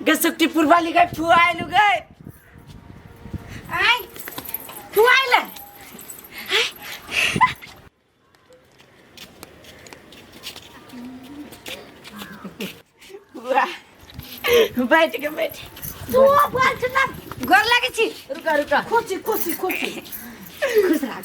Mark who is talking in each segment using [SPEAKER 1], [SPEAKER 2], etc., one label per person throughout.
[SPEAKER 1] गे सुखटीपुर वाली गए फुआ आइलु गए
[SPEAKER 2] आय फुआ आइले
[SPEAKER 1] फुआ बैठ के बैठ
[SPEAKER 2] तू बोल छ ना गोर लागे छी
[SPEAKER 1] रुका रुका
[SPEAKER 2] खुशी खुशी खुशी खुश रह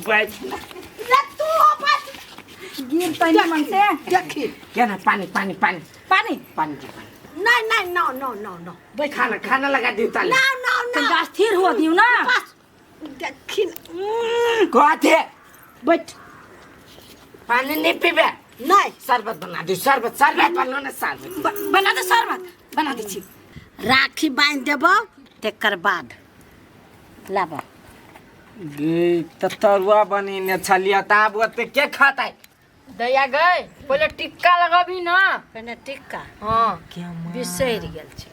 [SPEAKER 1] बैठ
[SPEAKER 2] ना तू बैठ गिर तनी मन से
[SPEAKER 3] देखी
[SPEAKER 1] क्या ना पानी पानी पानी
[SPEAKER 2] पानी
[SPEAKER 1] पानी दे, पानी
[SPEAKER 3] नहीं नहीं नो नो नो नो बैठ
[SPEAKER 1] खाना खाना लगा दी ताले
[SPEAKER 3] नो नो नो
[SPEAKER 2] तनिका स्थिर हुआ दियो ना
[SPEAKER 3] बस देखी न।
[SPEAKER 1] कथी
[SPEAKER 3] बैठ
[SPEAKER 1] पानी नहीं पीबे
[SPEAKER 3] नहीं
[SPEAKER 1] शरबत बना दी शरबत शरबत बनो ना शरबत
[SPEAKER 2] बना दे शरबत बना दी छी
[SPEAKER 3] राखी बांधि देबो तकर बाद लाब
[SPEAKER 1] गे त तरुआ बनेने छलियै त आब ओते के खतै
[SPEAKER 4] दैया गई पहिले टिक्का लगबी ना
[SPEAKER 3] पहिने टिक्का
[SPEAKER 4] हाँ
[SPEAKER 3] बिसरि गेल छै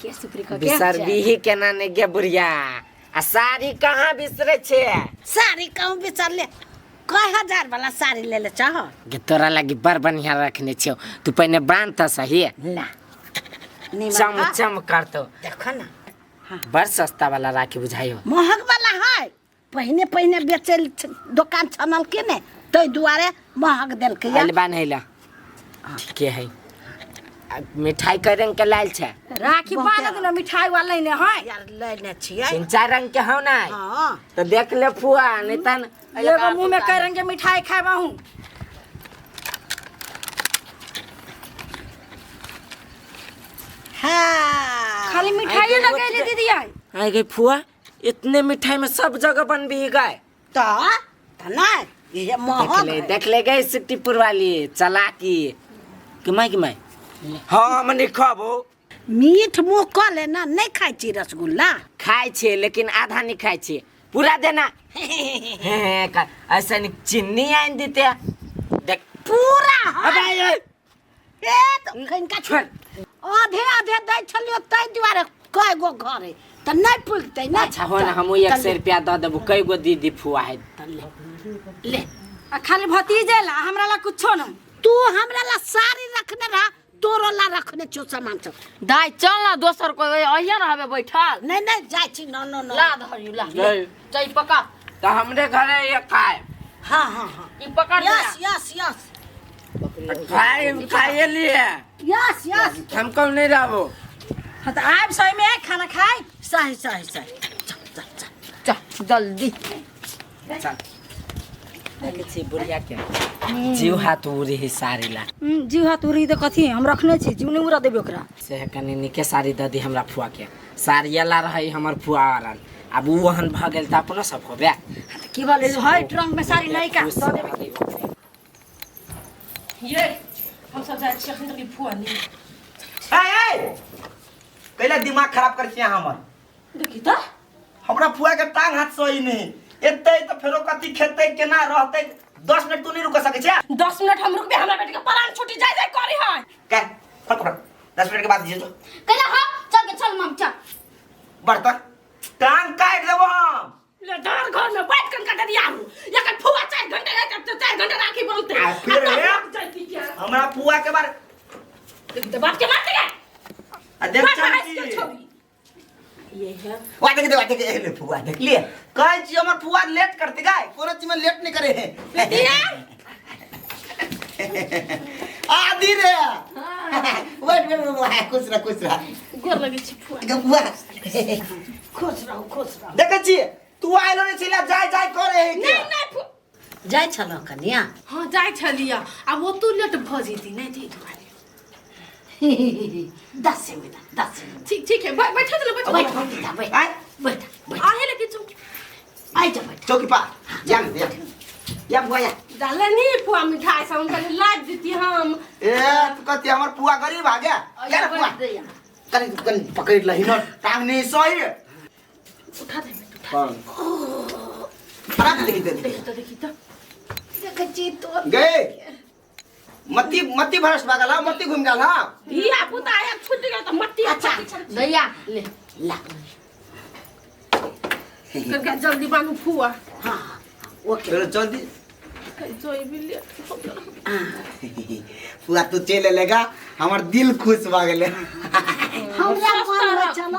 [SPEAKER 2] के सुपरी क के
[SPEAKER 1] बिसरबीही केना नहि गे बुढ़िया आ साड़ी कहाँ बिसरै छै
[SPEAKER 3] साड़ी कहूँ बिसरले कय हजार वाला साड़ी ले ले चाह
[SPEAKER 1] गे तोरा लागि बड़ बढ़िया रखने छियौ तू पहिने बान्ध त सही
[SPEAKER 3] ला निमन
[SPEAKER 1] चम
[SPEAKER 3] बा।
[SPEAKER 1] चम करतौ
[SPEAKER 3] देखो ना
[SPEAKER 1] बड़ सस्ता वाला राखी बुझाइयो
[SPEAKER 3] महग वाला है पहिने पहिने बेचै दोकान छनल के ने ताहि दुआरे महग देलकै
[SPEAKER 1] अल बान्है ला ठीके है आ मिठाई कै रंग के लायल छै
[SPEAKER 2] राखी बांध देलो मिठाई वाला ने है
[SPEAKER 3] यार लेने छियै
[SPEAKER 1] तीन चार रंग के हौ ना
[SPEAKER 3] हाँ
[SPEAKER 1] तो देख ले फुआ नहीं तन
[SPEAKER 2] एगो मुंह में कई रंग के मिठाई खाबहूं
[SPEAKER 3] हाँ
[SPEAKER 2] खाली मिठाई लगैले दीदी आई
[SPEAKER 1] आइ गई फुआ इतने मिठाई में सब जगह बनबी गए
[SPEAKER 3] तो तो नहीं ये
[SPEAKER 1] देख
[SPEAKER 3] महग
[SPEAKER 1] ले
[SPEAKER 3] है।
[SPEAKER 1] देख ले गई सिट्टीपुर वाली चलाकी कि माई कि माई हाँ हम नहीं खाबो
[SPEAKER 3] मीठ मुँह कऽ ले ना नहीं खाइ छी रसगुल्ला
[SPEAKER 1] खाइ छियै लेकिन आधा नहीं खाइ छियै पूरा देना हे, ऐसा नहीं चीनी आनि देते देख
[SPEAKER 3] पूरा है।
[SPEAKER 1] अबे ए,
[SPEAKER 3] ए तो कनिका
[SPEAKER 1] छोड़
[SPEAKER 3] आधे आधे दै छलियो ताहि दुआरे कय गो घर है तऽ नहि पुगतै ने
[SPEAKER 1] अच्छा हो ना हमहूँ 100 रुपया दऽ देबू कई गो दीदी फुआ है
[SPEAKER 3] ले
[SPEAKER 2] आ खाली भतीजे ला हमरा ला कुछो ना
[SPEAKER 3] तू हमरा ला साड़ी रखने रहा तोरो ला रखने छौ सामान सब
[SPEAKER 4] दाइ चल ना दोसर कोई अहिया रहबे बैठल
[SPEAKER 3] नहीं नहीं जाइ छी नो नो नो
[SPEAKER 4] ला धरियौ ला
[SPEAKER 1] नहीं।
[SPEAKER 4] चल पकड़
[SPEAKER 1] तऽ हमरे घरे ये खाए
[SPEAKER 3] हाँ हाँ हाँ
[SPEAKER 4] ई पकड़
[SPEAKER 3] यस यस यस
[SPEAKER 1] खाए खाए लिए
[SPEAKER 3] यस यस
[SPEAKER 1] हम कब नहीं रहबो
[SPEAKER 2] हाँ तो आब सही में खाना खाई
[SPEAKER 3] सही सही सही चल चल चल
[SPEAKER 4] चल जल्दी
[SPEAKER 1] चल देखै छी बुढ़िया के जीव हाथ उड़ी है साड़ी ला
[SPEAKER 2] जीव हाथ उड़ी तऽ कथी हम रखने छी जीव नहि उड़ा देबै ओकरा
[SPEAKER 1] से कनि नीके साड़ी दऽ दी हमरा फुआ के साड़ी ला रहै हमर फुआ आरल आब ओ ओहन भऽ गेल तऽ अपनो सब होबे
[SPEAKER 2] हाँ तऽ की बोले है ट्रंक में साड़ी नहीं का दऽ देबै
[SPEAKER 5] ये हम सब जाइ छी अखन तक ई फुआ नहि
[SPEAKER 6] ए ए कैला दिमाग खराब कर छियै हमर
[SPEAKER 5] देखी तऽ
[SPEAKER 6] हमरा फुआ के टांग हाथ सही नहीं एतै तऽ फेरो कथी खेतै केना रहतै 10 मिनट तू नहीं रुक सकै छै
[SPEAKER 5] 10 मिनट हम रुकबे हमरा बेटी के प्राण छूटी जाय जाय करी है
[SPEAKER 6] का खोल कपड़ा 10 मिनट के बाद जे
[SPEAKER 4] कहला हाँ चल के चल मम चल
[SPEAKER 6] बढ़ता टांग काट देबो हम
[SPEAKER 5] ले डर घर में बैठ कन काट दिया हूं एकर फुआ 4 घंटा रहते तो 4 घंटा राखी बनते
[SPEAKER 6] आ फिर
[SPEAKER 5] आ
[SPEAKER 6] हे?
[SPEAKER 5] तब जाती क्या
[SPEAKER 6] हमरा फुआ के बारे
[SPEAKER 5] देखी तो बाप के मारते गए
[SPEAKER 6] आ देख
[SPEAKER 5] बाप मार के
[SPEAKER 6] चल
[SPEAKER 5] छोड़ी ये है
[SPEAKER 6] वा देख दे वा देख ए ले फुआ देख लिए कहै छी हमर फुआ लेट करते गाय कोनो चीज में लेट नहीं करे है आदि रे वेट वेट वेट खुश रह खुश रह
[SPEAKER 5] गोर लगे छी फुआ
[SPEAKER 6] गे फुआ
[SPEAKER 3] खुश रहू खुश रहू
[SPEAKER 6] देखै छी तू आइलो नहीं छिला जाय जाय करे है के
[SPEAKER 5] नहीं नहीं फुआ
[SPEAKER 3] जाइ छलहुँ कनिया
[SPEAKER 5] हाँ जाइ छलियै आब ओतौ लेट भऽ जेती नहि ताहि दुआरे
[SPEAKER 3] 10 मिनट 10 मिनट
[SPEAKER 5] ठीक ठीक है बैठो चलो बैठो
[SPEAKER 3] बैठ भतीजा बैठ
[SPEAKER 6] आय
[SPEAKER 3] बैठ बैठ
[SPEAKER 5] आहे लेके चल
[SPEAKER 3] आइ जा बैठ
[SPEAKER 6] चौकी पा या या या फुआ या
[SPEAKER 5] डाले नी फुआ मिठाई सब हम कहली लाद देती हम
[SPEAKER 6] ए तू कहती हमर फुआ गरीब आ गया क्या रे फुआ कनी कनी पकड़ लही न टांग नहीं सही
[SPEAKER 5] उठा दे बेटा उठा
[SPEAKER 6] आराम से देखी दे
[SPEAKER 5] देखी तो देखी तो
[SPEAKER 3] देखै छी तो
[SPEAKER 6] गए मत्ती मत्ती भरस भागल हा मत्ती घूम गेल हा
[SPEAKER 5] धिया पुता एक छूट गेल तऽ मट्टी
[SPEAKER 3] अच्छा।
[SPEAKER 4] दैया ले
[SPEAKER 3] ला
[SPEAKER 5] करके जल्दी बानू फुआ
[SPEAKER 3] हाँ ओके
[SPEAKER 6] चलो जल्दी फुआ तू चलि एलेगा हमर दिल खुश भऽ गेलै।
[SPEAKER 3] हमरा मन होइ छल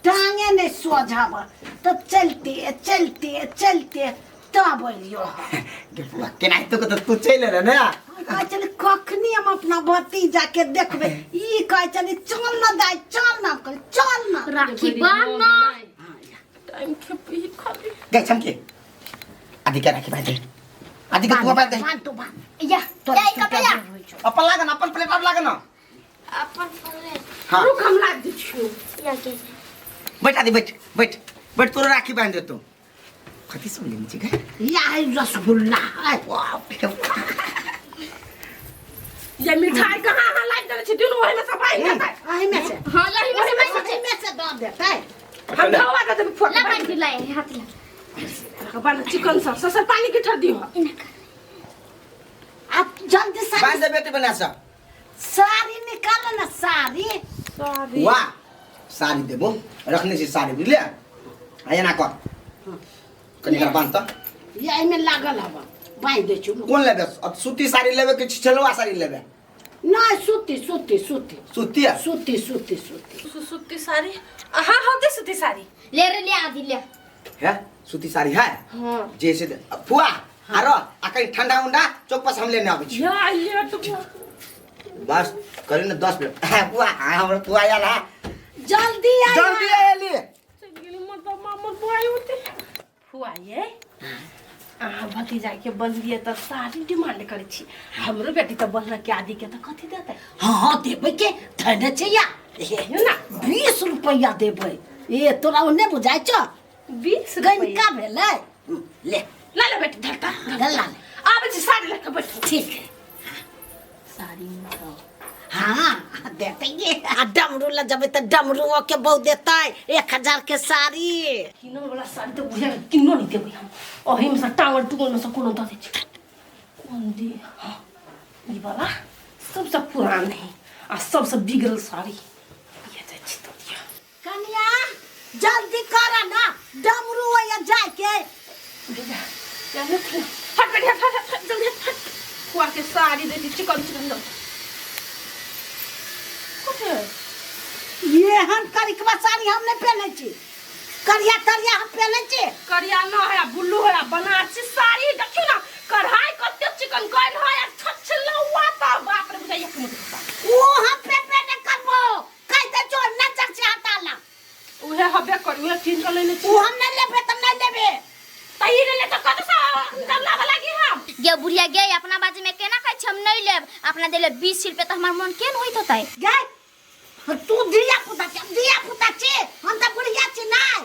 [SPEAKER 3] टांगे नहि सोझाब तऽ चलते चलते चलते तब एलियो।
[SPEAKER 6] गे फुआ केनाहितो के तऽ तू चलि एले ने।
[SPEAKER 3] हम कहै छली कखनी हम अपना भतीजा के देखबै, ई कहै छली चल न दाइ चल न, हम कहली चल न।
[SPEAKER 4] राखी बांध ना।
[SPEAKER 5] टाइम खेपी खाली।
[SPEAKER 6] गे छमके आदि के राखी बांध दे, आदि के तू बांध दे।
[SPEAKER 3] बांध तू बांध।
[SPEAKER 2] या
[SPEAKER 3] तोरा
[SPEAKER 2] या
[SPEAKER 3] छुट्टा
[SPEAKER 2] कपड़ा
[SPEAKER 3] देर होइ छौ।
[SPEAKER 6] अपन लागन, अपन प्लेट पर लागन।
[SPEAKER 4] अपन प्लेट।
[SPEAKER 6] हाँ।
[SPEAKER 5] रुक हम लाग दै छियौ।
[SPEAKER 4] या के
[SPEAKER 6] बैठ आदि, बैठ बैठ बैठ, तोरा राखी बांध दे तू। कथी सब लेने छी गे?
[SPEAKER 3] या है रसगुल्ला है।
[SPEAKER 6] बाप रे बाप।
[SPEAKER 5] ये मिठाई कहाँ अहाँ लाइक देने छी? दुनू ओहिमे से बांधि देतै।
[SPEAKER 3] एहिमे से।
[SPEAKER 4] हां, यही में से बांध
[SPEAKER 3] एहिमे से दऽ देतै।
[SPEAKER 5] हम धोवा दे देबै फुआ के।
[SPEAKER 4] ला बांध ला हाथ ला।
[SPEAKER 5] बांध चिकन सब ससर पानी के ठर दियो।
[SPEAKER 4] इना कर।
[SPEAKER 3] आप जल्दी साड़ी
[SPEAKER 6] बांध दे बेटी बना सब।
[SPEAKER 3] साड़ी निकाल ना साड़ी।
[SPEAKER 5] साड़ी
[SPEAKER 6] वाह साड़ी देबो रखने छी साड़ी बुझलियै? आ एना कर कनि एकरा बांध त।
[SPEAKER 3] ये एहिमे लागल हब बांधि दै छी।
[SPEAKER 6] कोन लेबे? अब सूती साड़ी लेबे कि छलुआ साड़ी लेबे?
[SPEAKER 3] नहि सूती सूती सूती।
[SPEAKER 6] सूती है?
[SPEAKER 3] सूती सूती सूती।
[SPEAKER 5] सूती साड़ी। हाँ हाँ दे सूती साड़ी।
[SPEAKER 4] ले रे ले आदि ले।
[SPEAKER 6] है सूती साड़ी है?
[SPEAKER 5] हाँ।
[SPEAKER 6] जैसे दे। फुआ आरो आ कनि ठंडा उंडा चौक पर हम लेने आबै छी।
[SPEAKER 5] या ले तो
[SPEAKER 6] बस करी न 10 मिनट। हाँ, फुआ, हाँ, हमर फुआ आयल है।
[SPEAKER 3] जल्दी आइ।
[SPEAKER 6] जल्दी आयली।
[SPEAKER 5] चलि गेली मतलब मामर बुआई होते। फुआ ये अहाँ भतीजा के बनलियै तऽ साड़ी डिमांड करै छी, हमरो बेटी तऽ बनलक आदि के तऽ कथी देतै?
[SPEAKER 3] हाँ हाँ देबै के धने छै या
[SPEAKER 5] कहियौ ना।
[SPEAKER 3] 20 रुपैआ देबै। ए तोरा ओ नहि बुझाइ छौ?
[SPEAKER 5] 20 रुपैआ
[SPEAKER 3] गणिका भेलै। ले
[SPEAKER 5] ले ले बेटी धरता
[SPEAKER 3] ले ला ले।
[SPEAKER 5] आबै छी साड़ी लऽ कऽ बैठू।
[SPEAKER 3] ठीक है
[SPEAKER 5] साड़ी
[SPEAKER 3] हाँ देतै ये। आ डमरू लऽ जेबै तऽ डमरूओ के बहु देतै 1000 के साड़ी।
[SPEAKER 5] किनो वाला साड़ी तऽ बुझा किनो नहि देबै हम, ओहिमे से टांगल टुंगल में से कोनो दऽ दै छी। कोन दी? हाँ ई वाला सबसँ पुरान है आ सबसँ बिगड़ल साड़ी ये जाइ छी दऽ दिअ।
[SPEAKER 3] कनिया जल्दी कर ना डमरू या जाके।
[SPEAKER 5] हट बेटी हट हट हट जल्दी हट हट। फुआ के साड़ी दे दी चिकन चिकन दऽ। कथी?
[SPEAKER 3] ये हम करिकवा साड़ी हम नहीं पहने छी, करिया तरिया हम पहने छी।
[SPEAKER 5] करिया न है ब्लू है बनारसी साड़ी देखियो ना कढ़ाई कते चिकन कइल है आ छछलौआ त बाप रे बुझाइया कोनो
[SPEAKER 3] ओ हम पहनबे नहीं करबो, कह दे जो नजर से हटा ला।
[SPEAKER 5] उहे हबे कर उहे किन के लेने छी।
[SPEAKER 3] उ हम नहीं लेबे त नहीं लेबे।
[SPEAKER 5] त ई ले त कत से गमला वाला की हम
[SPEAKER 4] गे बुढ़िया गे अपना बाजी में केना कहै छी हम नहीं लेब, अपना देले 20 रुपया त हमर मन केन होइत होतै?
[SPEAKER 3] गे तू धिया पुता छी, धिया पुता छी, हम त बुढ़िया छी नहीं।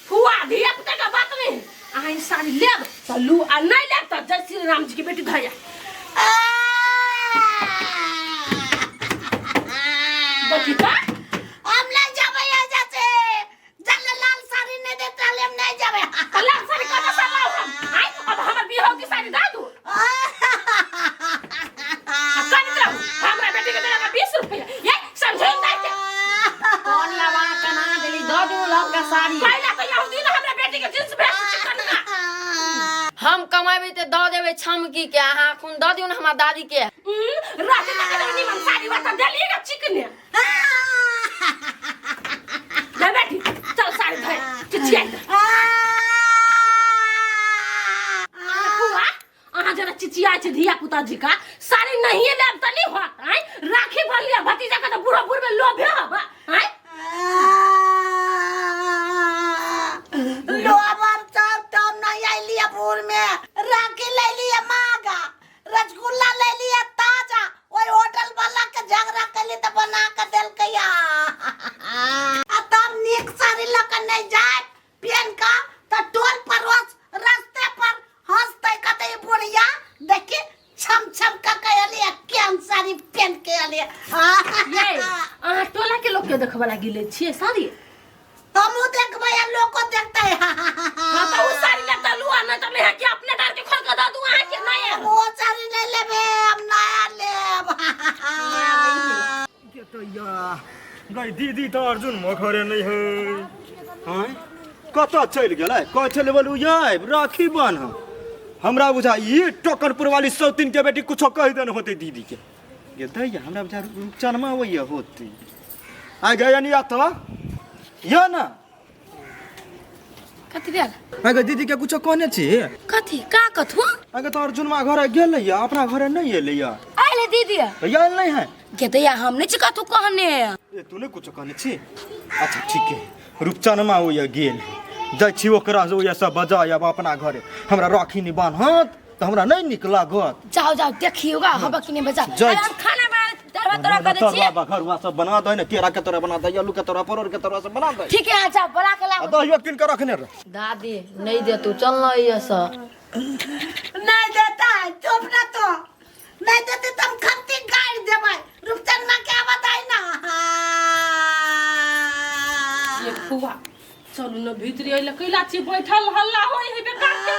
[SPEAKER 5] फुआ धिया पुता के बात नहीं, अहाँ ई साड़ी लेब त लू आ नहीं लेब त जय श्री राम जी के बेटी धैया। देखी त
[SPEAKER 3] हम नहीं जाबे एजा से, जल लाल साड़ी नहीं देता हम नहीं जाबे।
[SPEAKER 5] त लाल साड़ी कत से लाउ हम? आइ अब हमर बियाह के साड़ी दा दू। कनित रहू हमरा बेटी के देला 20 रुपया ये समझै नहीं के।
[SPEAKER 4] कौन लावा कना देली दऽ दू ललका साड़ी।
[SPEAKER 5] पहला तो यहूदी ने हमरा बेटी के जींस भेज चिकन का।
[SPEAKER 4] हम कमेबै तऽ दऽ देबै छमकी के, अहाँ अखन दऽ दियौ ने हमरा दादी के।
[SPEAKER 5] रात तक के निमन साड़ी बात देलिए ना चिकने। ले बेटी चल साड़ी धर चिचिया दे। फुआ अहाँ जरा चिचिया छै धिया पुता जी का साड़ी नहीं लेब त नहीं होत। आय राखी भर लिया भतीजा के त बूढ़ो बूढ़ में लोभे हबा। आय
[SPEAKER 3] लोभर सब तम नहीं आइलिए बूढ़ में, राखी ले लिए मागा रसगुल्ला ले लिए ताजा, ओई होटल वाला के झगड़ा कैली त बना के देलकै। आ तब नीक साड़ी ल के नहीं जाए पहन का त टोल पड़ोस रास्ते पर हंसते कते बुढ़िया देखी छम छम का कहली केहन साड़ी पहन के अलिए।
[SPEAKER 5] ये अहाँ टोला के लोग के देखबा लागी ले छियै साड़ी?
[SPEAKER 3] हमहू देखबै आ लोको देखतै।
[SPEAKER 5] हाँ त उ साड़ी लेब त लुआ नहीं त नहीं कि अपने डाल के खोल के दऽ दू अहाँ के नहीं।
[SPEAKER 3] ओ साड़ी नहीं लेबे हम, नया लेब।
[SPEAKER 7] के त या गई दीदी त अर्जुन मोखरे नहीं है। हाँ कतऽ चलि गेलै? कहै छलै बोलू ये राखी बान्ह। हमरा बुझा ई टोकनपुर वाली सौतीन के बेटी कुछो कहि देने होते दीदी के। ये दैया हमरा बुझा रुपचनमा वही होती आ गया नहीं आता यो ना।
[SPEAKER 5] कथी भेल?
[SPEAKER 7] अगे दीदी के कुछो कहने छी?
[SPEAKER 5] कथी का कथू?
[SPEAKER 7] अगे तो अर्जुन मा घर गेलै या अपना घर नहीं एलै या।
[SPEAKER 5] आइले दीदी
[SPEAKER 7] भैया आयल नहीं है।
[SPEAKER 5] के दैया हम नहीं छी कथू कहने।
[SPEAKER 7] ए तू नहीं कुछो कहने छी? अच्छा ठीक है रुपचनमा ओ या गेल जाइ छी ओकरा से ओया सब बजा आब अपना घरे हमरा राखी नहीं बान्हत त हमरा नहीं नीक लागत।
[SPEAKER 5] जाओ जाओ देखियोगा हब कि नहीं बजा।
[SPEAKER 7] जाइ
[SPEAKER 5] हम खाना बना दरवा तोरा कर दै छी।
[SPEAKER 7] तरुआ बघरुआ सब बना दे ने, केरा के तोरा बना दे, आलू के तोरा, परोड़ के तोरा सब बना दे।
[SPEAKER 5] ठीक है अच्छा बना के लाओ।
[SPEAKER 7] आ दहियो कीन के रखने रह।
[SPEAKER 8] दादी नहीं दे तू चल ना ये से।
[SPEAKER 3] नहीं देता है चुप ना तो नहीं देते तुम खत्ती गाड़ देबै रुपचन मां के बताई ना।
[SPEAKER 5] ये फुआ चलू न भीतरी अइले कैला छी बैठल हल्ला होई है बेकार के।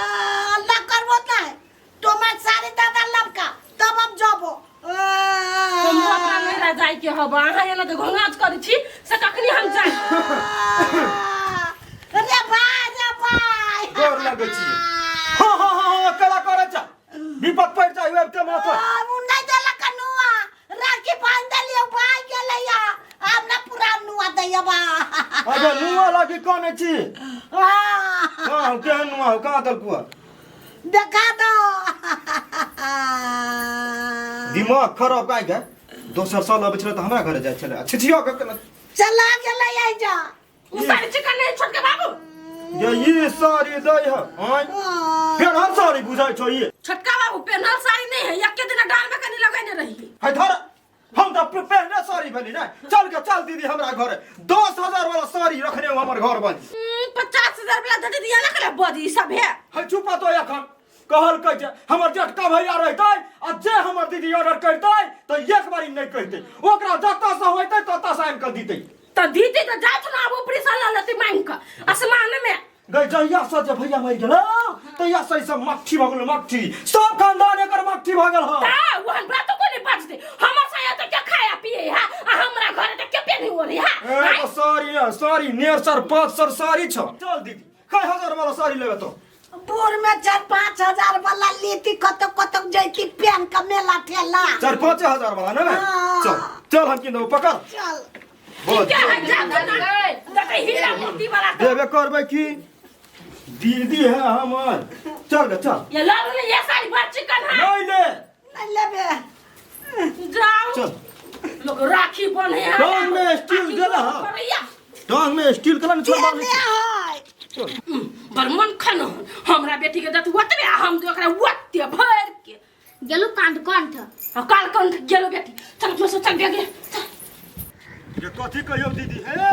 [SPEAKER 3] अल्लाह करबो नहीं तो मैं सारी दादा लबका तब हम जबो।
[SPEAKER 5] हम अपना मेरा जाय के हब अहाँ एना त घोंघाच करै छी से कखनी हम जाय।
[SPEAKER 3] रे भाई रे भाई
[SPEAKER 7] गोर लगै छी। हां हां हां केला करै छ विपद पड़ जाय आबि के माथा।
[SPEAKER 3] उ नहीं देलक नुआ राखी बांध देलियो भाई गेलैया आब ना पुरान नुआ दैया बा।
[SPEAKER 7] अगे नुआ लागी कोने छी? हां केहन नुआ हो कहाँ दलकुआ
[SPEAKER 3] देखा दो।
[SPEAKER 7] दिमाग खराब काय गए दोसर साल आबै छलै त हमरा घरे जाइ छलै छिछियो के केना
[SPEAKER 3] चला गेलै आई जा।
[SPEAKER 5] उ सारी चिकन नहीं छोटके बाबू
[SPEAKER 7] ये ये सारी दै है आय फेर हम सारी बुझाइ छौ ये
[SPEAKER 5] छोटका बाबू पेनल साड़ी नहीं है एके दिन डाल में कनी लगैने रही
[SPEAKER 7] है धर हम त पहने साड़ी भेली ना। चल के चल दीदी हमरा घरे 10,000 वाला साड़ी रखने हो हमर घर बन।
[SPEAKER 5] 50,000 वाला दे दिया ना करे बदी सब है।
[SPEAKER 7] है चुपा तो एखन कहल कहै छै हमर जेठका भैया रहतै आ जे हमर दीदी ऑर्डर करतै त एक बारी नहीं कहतै ओकरा जतऽ से होइतै ततऽ से आनि कऽ दितै।
[SPEAKER 5] त दीदी त जात ना आब ऊपरी से ल लेती मांग के आसमान में
[SPEAKER 7] गई जहिया से जे भैया मरि गेल तहिया से सब मक्खी भऽ गेल मक्खी सब खानदान एकर मक्खी भऽ गेल हँ।
[SPEAKER 5] ता वहन बात को नहीं बजते हमर साया त के खाया पिए है आ हमरा घर त के पेनी ओरी है।
[SPEAKER 7] ए सारी सारी नेर सर 5 सर सारी छ। चल दीदी कई हजार वाला साड़ी लेबे तो?
[SPEAKER 3] बूढ़ में 4-5 हजार वाला लेती कतौ कतौ जैती पेन के मेला ठेला।
[SPEAKER 7] 4-5 हजार वाला ना? चल चल हम किन देबो पकड़
[SPEAKER 3] चल।
[SPEAKER 5] क्या है जा ना हीरा मोती वाला
[SPEAKER 7] देबे करबै की दीदी है हमर। चल गे चल
[SPEAKER 5] ये लाल ने ये सारी बात चिकन है
[SPEAKER 7] नहीं ले
[SPEAKER 3] नहीं लेबे
[SPEAKER 5] जाओ।
[SPEAKER 7] चल
[SPEAKER 5] लोग राखी बने है
[SPEAKER 7] टांग में स्टील देला है टांग में स्टील कला छोड़ बाल
[SPEAKER 5] पर मन खन हमरा बेटी के दत ओतबे हम ओकरा ओते भर के
[SPEAKER 4] गेलु कांड कंठ
[SPEAKER 5] आ काल कंठ गेलु बेटी चल अपना से चल बेगे।
[SPEAKER 7] ये कथी कहियो दीदी हे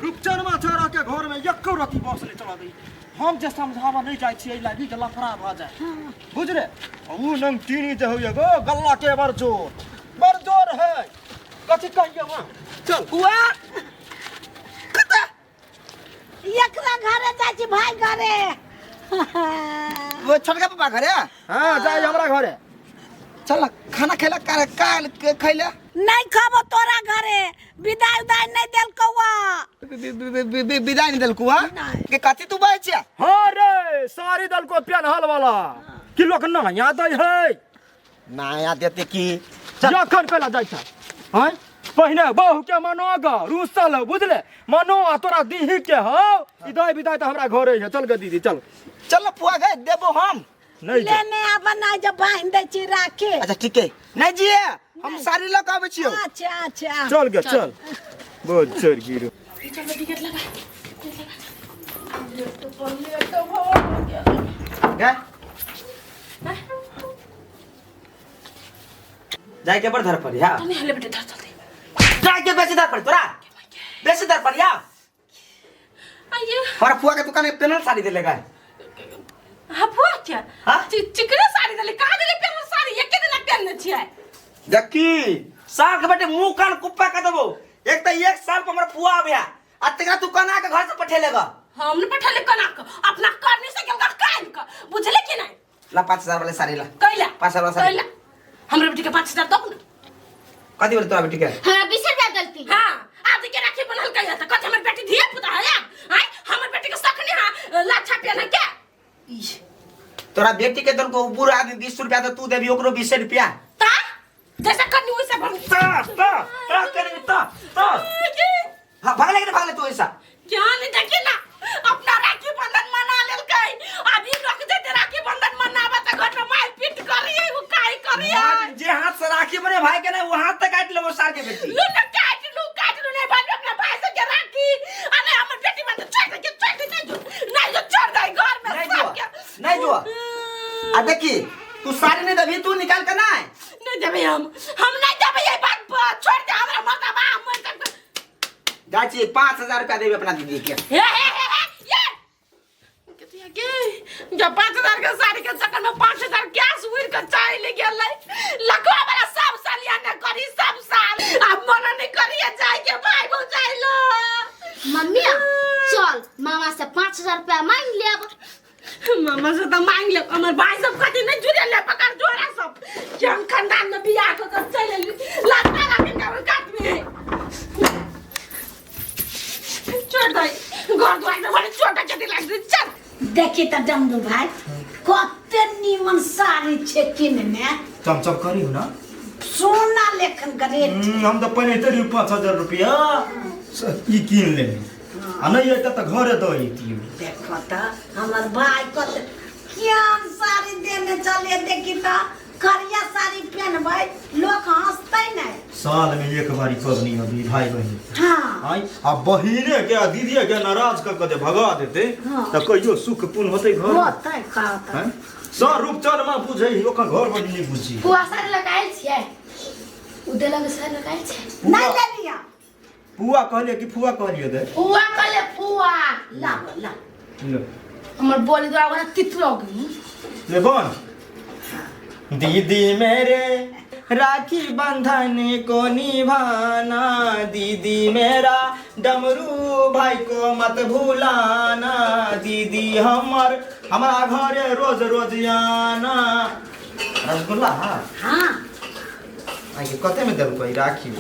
[SPEAKER 7] रुपचनमा छोरा के घर में एको रति बस नहीं चला दी। हम जे समझावा नहीं जाइ छी एहि लागी जे लफड़ा भ जाए बुझले। उ नंग टीनी जे होइए गो गल्ला के बड़ जोर है कथी कहियो वहाँ चल
[SPEAKER 6] बुआ कता
[SPEAKER 3] एकरा घरे जाइ छी भाई घरे
[SPEAKER 6] वो छोटका पापा घरे।
[SPEAKER 7] हां जाइ हमरा घरे
[SPEAKER 6] चल खाना खेला काल के खैला
[SPEAKER 3] नहीं खाबो तोरा घरे विदाई उदाई नहीं देलकौआ।
[SPEAKER 6] विदाई नहीं देलकौआ के कथी तू बाजै छिया?
[SPEAKER 7] हां रे सारी दल को पेनहल वाला कि लोक नया दै है
[SPEAKER 6] नया देते की
[SPEAKER 7] जखन कैला जाइ छ हैं पहिने बहू के मनो ग रुसल बुझले मनो आ तोरा दीही के हौ ई दई विदाई त हमरा घरे है। चल ग दीदी चल
[SPEAKER 6] चल फुआ गए देबो हम
[SPEAKER 7] नहीं
[SPEAKER 3] लेने आब ना जब बांध दै छी राखी।
[SPEAKER 6] अच्छा ठीक है नहीं जी हम साड़ी लऽ के आबै छियौ।
[SPEAKER 3] अच्छा अच्छा
[SPEAKER 7] चल गे चल बोल चल गिरो
[SPEAKER 5] चल टिकट लगा
[SPEAKER 6] गे जाय के बड़ धर पड़ी हां
[SPEAKER 5] तनी हले बेटे धर चलते
[SPEAKER 6] जाय के बेसी धर पड़ी तोरा बेसी धर पड़ी हां।
[SPEAKER 5] आइए
[SPEAKER 6] हमरा फुआ के दुकान में पेनल साड़ी देले गए।
[SPEAKER 5] हां फुआ के
[SPEAKER 6] हां
[SPEAKER 5] चिकने साड़ी देले कहां देले पेनल साड़ी एके दिन पेनने छियै।
[SPEAKER 6] देखी साल के बेटे मुंह कान कुप्पा कर देबो एक त एक साल पर हमरा फुआ आबे आ तेकरा तू कना के घर से पठेलेगा?
[SPEAKER 5] हम न पठेले कना के अपना करनी से गेल कान के बुझले कि नहीं?
[SPEAKER 6] ला 5000 वाले साड़ी ला
[SPEAKER 5] कैला
[SPEAKER 6] 5000 वाला साड़ी
[SPEAKER 5] कैला हमरा बेटी के 5000 दो न।
[SPEAKER 6] कथी बोले तोरा बेटी के?
[SPEAKER 4] हमरा 20 रुपया गलती।
[SPEAKER 5] हां आज के राखी बनल कहिया त कथी हमर बेटी धिया पुता है आय हमर बेटी के सखनी हां लाछा पेन के।
[SPEAKER 6] तोरा बेटी के देलको उ बूढ़ आदमी 20 रुपया त तू देबी ओकरो 20 रुपया।
[SPEAKER 5] ता जैसे करनी वैसे भर।
[SPEAKER 6] ता ता ता करेंगे ता ता। हां भागले के भागले तू ऐसा
[SPEAKER 5] ज्ञान देखी ना अपना राखी बंधन मना लेलकै, अभी लोग जेते राखी बंधन मनाबे त घर में मार पीट करिए, उ काई करिए।
[SPEAKER 6] जे हाथ से राखी बने भाई के ना वो हाथ तक काट लेबो सार के बेटी।
[SPEAKER 5] लू ना काट लू काट लू नहीं भाई अपना भाई से के राखी अरे हमर बेटी मन छोड़ दे छोड़ दे नहीं जो नहीं जो छोड़ दे घर में
[SPEAKER 6] नहीं
[SPEAKER 5] सब
[SPEAKER 6] जो
[SPEAKER 5] के
[SPEAKER 6] नहीं जो। आ देखी तू साड़ी नहीं देबी तू निकाल के ना
[SPEAKER 5] नहीं देबे हम नहीं देबे ये बात पर छोड़ दे हमरा मरता बा हम मर तक
[SPEAKER 6] जाची 5000 रुपया देबे अपना दीदी के।
[SPEAKER 5] हे हे हे हे ये कथिया के जब 5000 के साड़ी के चक्कर में 5000 गैस उड़ के चाय ले गेल लखवा वाला सब साल या न करी सब साल अब मन नहीं करिए जाय के भाई भौ जाय लो।
[SPEAKER 4] मम्मी चल मामा से 5000 रुपया मांग लेब।
[SPEAKER 5] मामा से तो मांग लेब, हमर भाई सब कथी नहीं जुड़े ले पकड़ जोड़ा सब कि हम खानदान में बियाह क के चल एली लगता राखी के काट में छोड़ दे घर द्वार में बड़ी छोटा छोटी लग रही चल।
[SPEAKER 3] देखी त डमरू भाई कते नीमन साड़ी छे किनने
[SPEAKER 7] चमचम करी हो ना
[SPEAKER 3] सोना लेखन करे।
[SPEAKER 7] हम त पहिने तरी 5000 रुपया ई किन लेने आ नहीं एता त घरे द एतियो।
[SPEAKER 3] देखो त हमर भाई कते क्यान साड़ी देने चले, देखी त करिया साड़ी पहनबै लोग हंसतै नहीं।
[SPEAKER 7] साल में एक बारी पबनी अभी भाई बहिन।
[SPEAKER 3] हाँ
[SPEAKER 7] आई आ बहिने के आ दीदी के नाराज कर के भगा देते
[SPEAKER 3] हाँ।
[SPEAKER 7] त कहियो सुख पुण्य होतै घर
[SPEAKER 3] होतै का होतै
[SPEAKER 7] हैं सर रूपचन मा बुझै ओकर घर बनी नहीं बुझी।
[SPEAKER 4] फुआ साड़ी लगायल छियै उ देलक साड़ी लगायल छै
[SPEAKER 3] नहीं ले लिया।
[SPEAKER 7] फुआ कहलिए कि फुआ कहलिए गे
[SPEAKER 4] फुआ कहले फुआ
[SPEAKER 3] ला ला
[SPEAKER 7] लो
[SPEAKER 5] हमर बोली द्वारा ओकरा तितरो गई
[SPEAKER 7] ले बन।
[SPEAKER 6] दीदी मेरे राखी बंधन को निभाना, दीदी मेरा डमरू भाई को मत भुलाना, दीदी हमर हमारा घरे रोज रोज आना। रसगुल्ला हाँ
[SPEAKER 3] हाँ
[SPEAKER 6] आइए कते में देलको ई राखी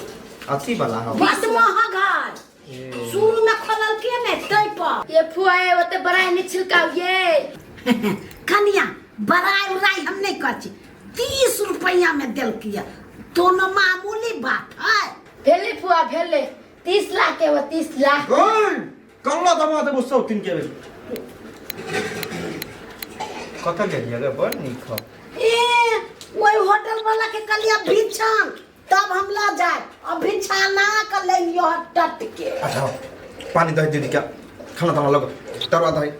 [SPEAKER 6] अथी वाला हो
[SPEAKER 3] बस महग है शुरू में खोलल के ने तै पर
[SPEAKER 4] ये फुआ है ओते बड़ाई नहीं छिलकाव ये
[SPEAKER 3] कनिया बड़ाई उड़ाई हम नहीं करছি। 30 रुपया में देलकिया दोनों मामूली बात है।
[SPEAKER 4] भेले फुआ भेले 30 लाख के वो 30 लाख
[SPEAKER 7] ओए कल्ला दबा देबो सब तीन के
[SPEAKER 6] कत ले लिया गे बड़ नीक हो।
[SPEAKER 3] ए ओई होटल वाला के कलिया बिछान तब हम ला जाए अब बिछाना कर ले लियो टट के।
[SPEAKER 6] अच्छा पानी दही दीदी क्या खाना ताना लगो तरवा दही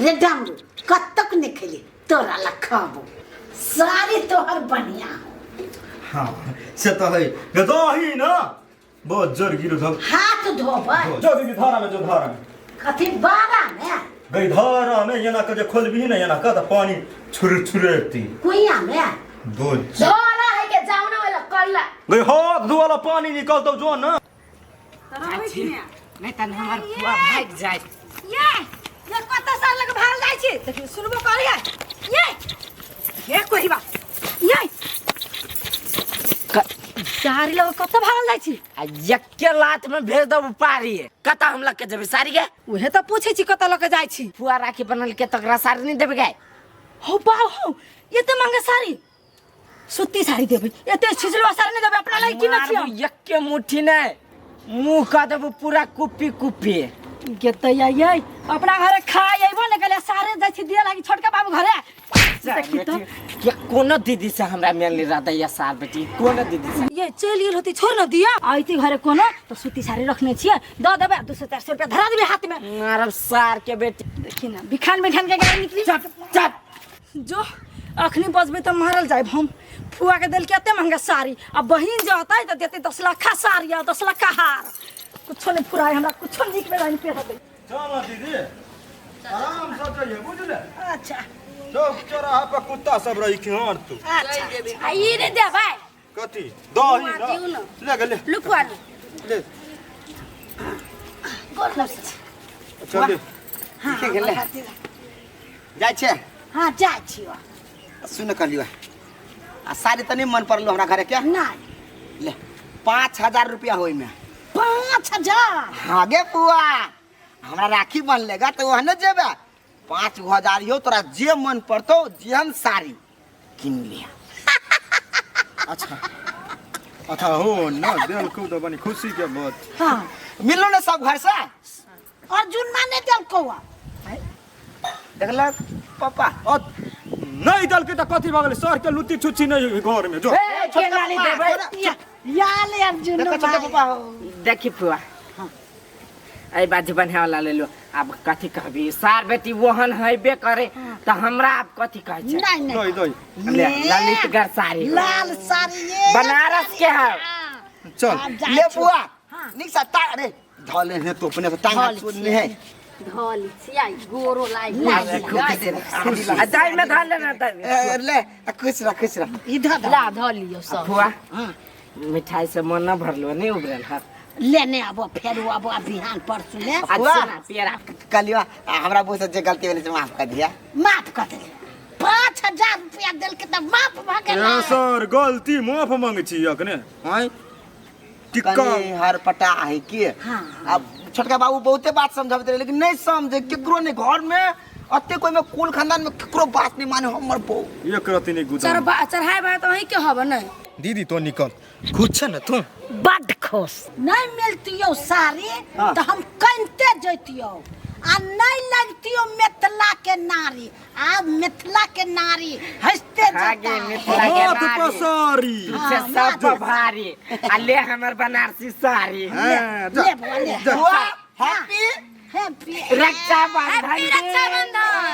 [SPEAKER 3] रे डमरू कतक नहीं खेली तोरा ला खाबो सारी तोहर बढ़िया हो।
[SPEAKER 7] हाँ से तो है दही ना बहुत जर गिरो सब
[SPEAKER 3] हाथ धोबै
[SPEAKER 7] जो दीदी धारा में जो धारा में
[SPEAKER 3] कथी बारा में
[SPEAKER 7] गई धारा में एना के जे खोलबी ना एना के त पानी छुर छुरेती
[SPEAKER 3] कुइया में
[SPEAKER 7] बहुत
[SPEAKER 4] धोरा है के जाऊ ना वाला कल्ला
[SPEAKER 7] गई हाथ धोवाला पानी निकलतौ जो ना
[SPEAKER 1] नहीं तन हमर फुआ भाग जाए।
[SPEAKER 2] ये ये कत साल लग भागल जाइ छी देखियो सुनबो करिए ये ये कोहिबा ये सारी लोग कत भागल जाइ छी
[SPEAKER 1] आ यक्के लात में भेज दब पारी कत हम लग के जेबे सारी के
[SPEAKER 2] उहे त पूछै छी कत लग के जाइ छी।
[SPEAKER 1] फुआ राखी बनल के तकरा साड़ी नहीं देबे गाय
[SPEAKER 5] हो बाव हो एते महंगा साड़ी सूती साड़ी देबै एते छिजलवा साड़ी नहीं देबै अपना लागि किनै छियै।
[SPEAKER 1] यक्के मुट्ठी नहीं मुंह का देबो पूरा कुप्पी कुप्पी
[SPEAKER 5] गे त यै अपना घरे खाइ अइबो ने गेले सारे जाइ छी दिए लागि छोटका बाबू घरे। देखी त
[SPEAKER 1] के कोनो दीदी से हमरा मेल नहीं रहता या सार बेटी कोनो दीदी से
[SPEAKER 5] ये चलि गेल होती छोड़ न दिया आइती घरे कोनो त सूती साड़ी रखने छियै the देबै 200-400 रुपया धरा देबै हाथ में
[SPEAKER 1] मारब सार के बेटी।
[SPEAKER 5] देखी ना बिखान बिखान के गाड़ी निकली
[SPEAKER 1] चप चप
[SPEAKER 5] जो अखनी बजबै त मारल जाइब हम। फुआ के देलकै एते महंगा साड़ी आ बहिन जे होतै त देतै 10 लाख साड़ी आ 10 लाख हार। कुछो नहीं फुराय हमरा कुछो नीक बेला नहीं पेहबै।
[SPEAKER 7] चल ना दीदी आराम से जाइए बुझले।
[SPEAKER 3] अच्छा
[SPEAKER 7] चौक चौराहा पर कुत्ता सब रही कि हर तू
[SPEAKER 3] अच्छा
[SPEAKER 4] आ ई रे देबै
[SPEAKER 7] कथी दही ना ले गेले
[SPEAKER 4] लुकुआ
[SPEAKER 7] ले
[SPEAKER 4] गोर लगै छै
[SPEAKER 7] चल ले
[SPEAKER 3] हां
[SPEAKER 6] गेले जाइ छै।
[SPEAKER 3] हां जाइ छियो
[SPEAKER 6] सुन कहलियो आ साड़ी त नहीं मन पड़लो हमरा घरे के
[SPEAKER 3] नहीं
[SPEAKER 6] ले 5000 रुपया होई में
[SPEAKER 3] 5000।
[SPEAKER 6] हाँ गे बुआ हमरा राखी बनलेगा तो वहाँ न जेबे 5,000 यौ तोरा जे मन पड़तौ जेहन साड़ी किन लिया।
[SPEAKER 7] अच्छा अच्छा हो न देलकौ तऽ बनी खुशी के बात।
[SPEAKER 3] हाँ
[SPEAKER 6] मिललो ने सब घर से?
[SPEAKER 3] अर्जुन माने देलकौ आ।
[SPEAKER 6] देखलक पापा
[SPEAKER 7] और नहीं देलकै तऽ कथी भऽ गेलै सर के लुत्ती छुच्छी नहीं है घर में जो।
[SPEAKER 1] ए, केना नहीं देबै?
[SPEAKER 3] या ले अर्जुन
[SPEAKER 6] देखो छोटका पापा हो।
[SPEAKER 1] देखी फुआ एहि बाजू बढ़िया वाला ले लो। आब कथी कहबी सार बेटी वहन हेबे करे तऽ हमरा आब कथी कहै छै?
[SPEAKER 3] नहीं नहीं
[SPEAKER 7] दही दही
[SPEAKER 1] ले, ललितगढ़ साड़ी
[SPEAKER 3] लाल साड़ी ये
[SPEAKER 1] बनारस के है।
[SPEAKER 7] चल
[SPEAKER 3] आब जाइ
[SPEAKER 6] ले
[SPEAKER 3] छी।
[SPEAKER 6] बुआ निक सा ता अरे धले हे तो अपने से टांग हाथ सुन है
[SPEAKER 5] धोली छियै गोरो लागि
[SPEAKER 1] आ दाइ में धर लेना दाइ में।
[SPEAKER 6] ए, ले आ, खुश रह खुश रह।
[SPEAKER 3] इधर धर।
[SPEAKER 5] ला धऽ लियौ सब।
[SPEAKER 1] फुआ मिठाई से मन न भरलो नहीं उबरल हत।
[SPEAKER 3] लेने आबो फेर आबो आ बिहान परसू ले।
[SPEAKER 1] आ
[SPEAKER 6] फुआ।
[SPEAKER 1] सुना पेड़ा
[SPEAKER 6] कहलियो हमरा बुझ जे गलती भेलै से माफ कर दिया।
[SPEAKER 3] माफ कर देलियै 5000 रुपया देलकै तऽ माफ भऽ गेलै।
[SPEAKER 7] ए सर गलती माफ मांगे छी अखने आय टिक्का
[SPEAKER 6] कनी हर पटा है की। अब छोटका बाबू बहुते बात समझाबैत रहे लेकिन नहीं समझे केकरो नहीं घर में अते कोई में कुल खानदान में केकरो बात नहीं माने हमर बहू।
[SPEAKER 7] एक रति नहीं गुजर
[SPEAKER 5] चढ़ाई भाई तऽ अहीं के हब नहीं।
[SPEAKER 7] दीदी तो निकल खुश छ न तू?
[SPEAKER 3] बड खुश। नहीं मिलतियो साड़ी तो हम कनते जैतियो आ नहीं लगतियो मिथिला के नारी। आब मिथिला के नारी हंसते
[SPEAKER 1] आगे
[SPEAKER 3] जेता।
[SPEAKER 1] मिथिला के
[SPEAKER 7] हाथ
[SPEAKER 1] नारी
[SPEAKER 7] पसारी
[SPEAKER 1] से सब भारी आ ले हमर बनारसी साड़ी।
[SPEAKER 7] हाँ, जा।
[SPEAKER 3] ले बुआ ले।
[SPEAKER 6] बुआ हैप्पी
[SPEAKER 3] हैप्पी
[SPEAKER 1] रक्षाबंधन
[SPEAKER 5] रक्षाबंधन।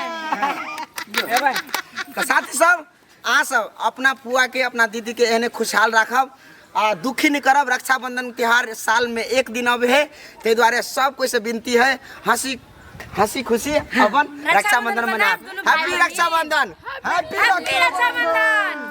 [SPEAKER 6] तो साथी सब अहाँ सब अपना फुआ के अपना दीदी के एहने खुशहाल राखब आ दुखी नहीं करब। रक्षाबंधन त्योहार साल में एक दिन अबे है ताहि दुआरे सब कोई से विनती है हंसी हंसी खुशी अपन रक्षाबंधन मनाब। हैप्पी रक्षाबंधन। हैप्पी
[SPEAKER 5] रक्षाबंधन।